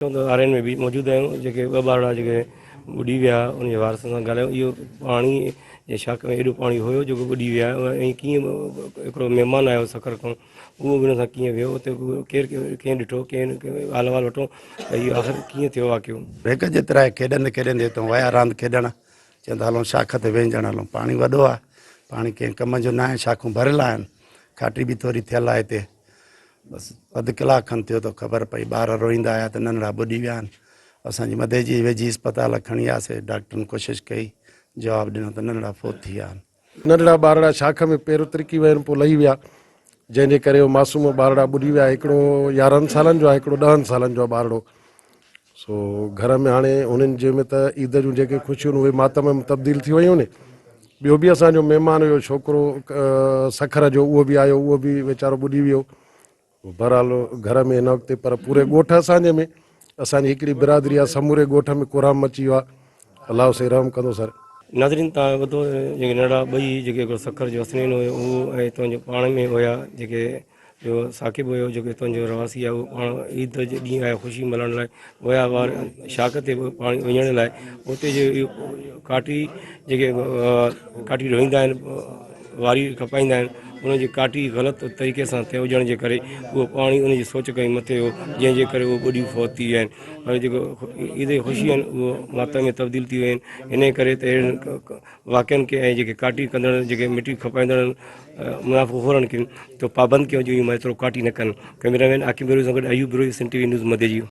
چون ته آرين ۾ به موجود آهيون جيڪي ٻه ٻارڙا جيڪي ٻڏي ويا ان جي وارثن سان ڳالهايو اهو پاڻي جي شاخ ۾ ايڏو پاڻي هيو جيڪو ٻڏي ويا ۽ ڪيئن هڪڙو مهمان آيو سکر کان اهو به ان سان ڪيئن ويو اتي ڪير ڪنهن ڏٺو ڪنهن حال احوال وٺو ته اهو آخر ڪيئن ٿيو واقعو. هڪ جيترا کيڏندي کيڏندي اتان ويا راند کيڏڻ چون ته هلون شاخ تي وينجهڻ هلون پاڻي وڏو آهي پاڻي ڪنهن ڪم جو ناهي شاخون ڀريل آهن کاٽي به ٿوري ٿيل آهي هتي بس اڌ ڪلاڪ کن ٿيو ته خبر پئي ٻار روئيندا آيا ته ننڍڙا ٻڏي ويا آهن. اسان جي مدئجي جي ويجهي اسپتال کڻي آياسي ڊاڪٽرن ڪوشش ڪئي جواب ڏنو ته ننڍڙا فوت ٿي ويا آهن. ننڍڙا ٻارڙا شاخ ۾ پير ترڪي وين پوء لهي ويا جنهن جي ڪري اهي معصوم ٻارڙا ٻڏي ويا هڪڙو يارهن سالن جو آهي هڪڙو ڏهن سالن جو آهي ٻارڙو سو گهر ۾ هاڻي هنن جي ۾ ته عيد جون جيڪي خوشيون اهي ماتم ۾ تبديل ٿي ويون ٻيو به اسان جو مهمان هيو ڇوڪرو سکر جو اهو به آيو اهو به ويچارو ٻڏي ويو بهرحال گهر ۾ هن وقت پر پوري ڳوٺ اسان جي ۾ اسان جي هڪڙي برادري آهي سموري ڳوٺ ۾ ڪورام مچي ويو آهي الله سائين رحم ڪندو سر. ناظرين تان ٻڌو جيڪي ننڍڙا ٻئي جيڪي هڪڙو سکر جو حسنين هيو اهو ۽ تنهنجو پاڻ ۾ هيا جيڪي ٻيو ثاقب هيو جيڪو هتان جو رهواسي آهي اهو پاڻ عيد جي ڏينهن آيو خوشي ملهائڻ لاء ويا هئا شاخ تي پاڻي وڃڻ لاء اتي جي ڪاٺي جيڪي ڪاٺي ڍوئيندا آهن واري کپائيندا آهن ان جي ڪاٺي غلط طريقي سان تي هجڻ جي ڪري اهو پاڻي ان جي سوچ کان مٿي هو جنهن جي ڪري اهو ٻڏي فوت ٿي ويا آهن پر جيڪو عيد جي خوشي آهن اهو ماتم ۾ تبديل ٿي ويا آهن ان ڪري ته اهڙن واقعن کي ۽ جيڪي ڪاٽي ڪندڙ جيڪي مٽي کپائيندڙ منافع خورن کي تو پابند ڪيو جو ايترو ڪاٽي نه ڪن. ڪئميرا مين عاقب بروهي سان گڏ Ayub Brohi Sindh T V news Madeji.